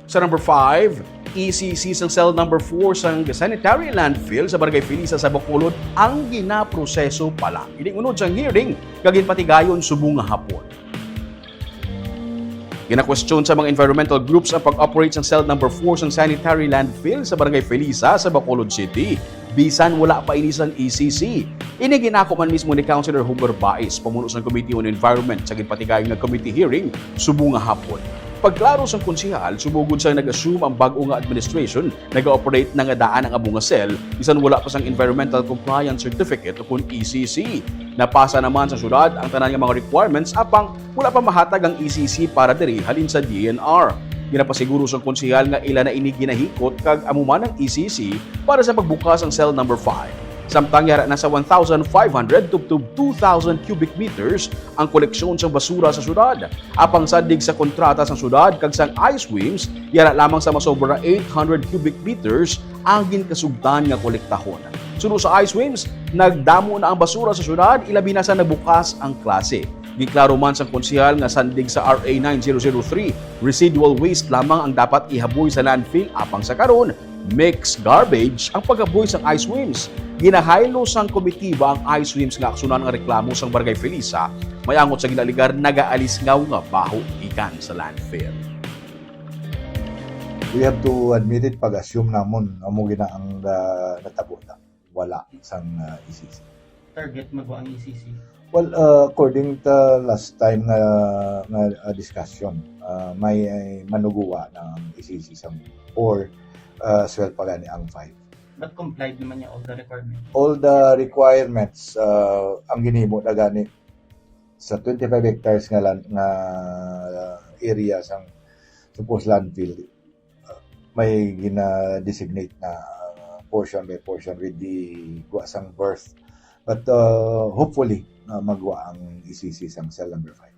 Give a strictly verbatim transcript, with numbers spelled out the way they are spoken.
Sa number five, E C C sang cell number four sang sanitary landfill sa Barangay Felisa sa Bacolod ang ginaproseso pa lang. Ini unod sang hearing nga ginpatigayon subong nga hapon. Ginakwestiyon sa mga environmental groups ang pag-operate sang cell number four sang sanitary landfill sa Barangay Felisa sa Bacolod City, bisan wala pa ini sang E C C. Ini ginako man mismo ni Councilor Homer Baez, pamuno sang Committee on Environment, sa ginpatigayon nga committee hearing subong nga hapon. Pagklaro sang konsehal, subong gud sang nag-assume ang bag-o nga administration, nag-operate na nga daan ang amo nga cell, bisan wala pa sang environmental compliance certificate o kon E C C. Napasa naman sa syudad ang tanan nga mga requirements, apang wala pa mahatag ang E C C para diri halin sa D E N R. Ginapasiguro sang konsehal nga ila na ini ginahikot kag amo man ang E C C para sa pagbukas ang cell number five. Samtang yara na sa one thousand five hundred tubtob two thousand cubic meters ang koleksyon sang basura sa syudad. Apang sandig sa kontrata sang syudad kag sang iSwims, yara lamang sa masobra eight hundred cubic meters ang ginkasugtan nga kolektahon. Suno sa iSwims, nagdamo na ang basura sa syudad, ilabi na sa nabukas ang klase. Giklaro man sang konsehal nga sandig sa R A nine zero zero three, residual waste lamang ang dapat ihaboy sa landfill, apang sa karon, mixed garbage ang paghaboy sang iSwims. Ginahaylo sang komitiba ang iSwims nga aksunan ang reklamo sang Barangay Felisa, may angot sa ginaligar nagaalisngaw nga baho gikan sa landfill. We have to admit it, pag-assume namon, amo gina ang uh, natabo na. Wala sang uh, E C C. Target magwa ang E C C? Well, uh, according to last time nga, nga uh, discussion, uh, may uh, manuguwa na ang E C C sa four uh, as well pa gani ang five. But complied naman niya all the requirements? All the requirements, uh, ang ginhimo na gani sa twenty-five hectares nga, land, nga area sang supposed landfill, uh, may gina-designate na uh, portion by portion with the guwa sang berth. But uh, hopefully, uh, magwa ang E C C sang cell number five.